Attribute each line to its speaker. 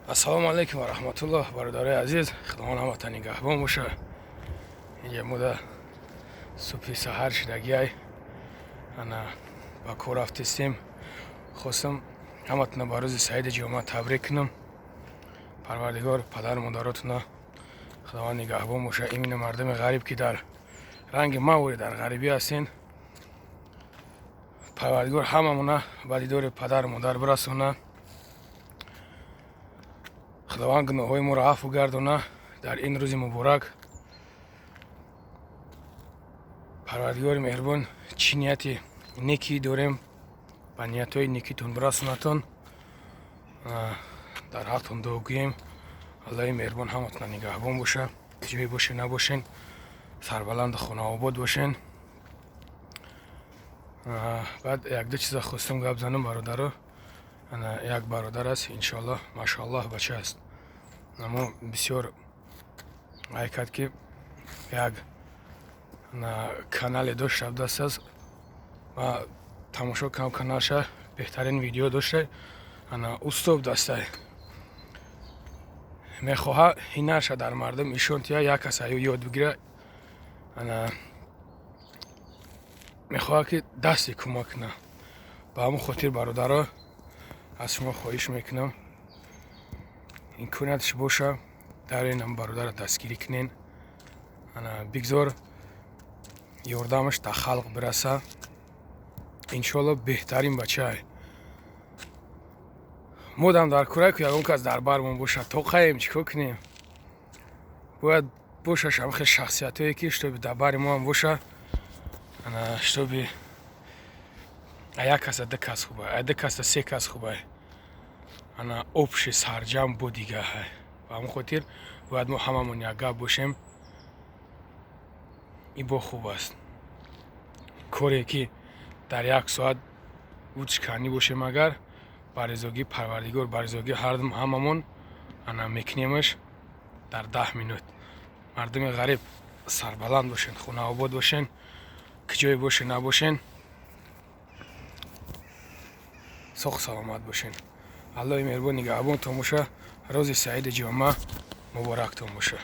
Speaker 1: Ассалому алайкум ва раҳматуллоҳ, бародарои азиз. Худованд ҳамата нигаҳбон боша. Инҷа мода субҳи саҳар шидагиай, ана ба кор рафтистем. Хостам ҳаматона ба рӯзи саиди ҷома табрик кунам. Парвардигор падару модаротона Худованд нигаҳбон боша. Именно мардуми ғариб, ки дар ранги мавори дар ғарибӣ ҳастен, Парвардигор ҳамамона ба дидори падару модар бирасона. Худованд гуноҳҳои моро афву гардона. Дар ин рӯзи муборак Парвардигори меҳрубон чӣ нияти некӣ дорем, ба ниятҳои некитон бирасонатон. Дар ҳақтон дуо гӯем. Аллоҳи меҳрубон ҳаматона нигаҳбон боша. Ҷое бошен, набошен, сарбаланду хонаобод бошен. Баъд якду чиза хостам гап занам, бародаро. Як бародар аст, иншоаллоҳ, машоаллоҳ, бача аст, аммо бисёр ай кард, ки як канале дошта даст аст ва тамошо кардам каналша, беҳтарин видео дошта. Ана устоб дастай мехоҳа ҳинарша дар мардум ишон тия, як кас аю ёд бигира. Ана мехоҳа, ки дасти кӯмак куна. Ба ҳамон хотир, бародаро, аз шумо хоҳиш мекунам, имконияташ боша, дар инам бародарро дастгирӣ кунен. Ана бигзор ёрдамаш дар халқ бираса, иншоалло. Беҳтарин бачае модам дар курай ку ягон кас дар бармон боша, тоқаем, чӣ кор кунем? Бояд бошаш ҳамхел шахсиятҳое, ки чтобы дар бари моам боша. Ана чтобы як каса ду кас хубай, а ду каса се кас хубай, ана общий сарҷам бо дигаҳай. Ба ҳамон хотир бояд мо ҳамамон якгап бошем. Ин бо хуб аст. Коре ки дар як соат учканӣ бошем, агар ба ризогии Парвардигор, ба ризогии ҳамамон, ана мекунемаш дар 10 минут. Мардуми ғариб, сарбаланд бошен, хонаобод бошен, куҷое бошен, набошен, соғ саломат бошен. Аллоҳи меҳрубон нигаҳбонтон боша. Рӯзи саиди ҷома муборактон боша.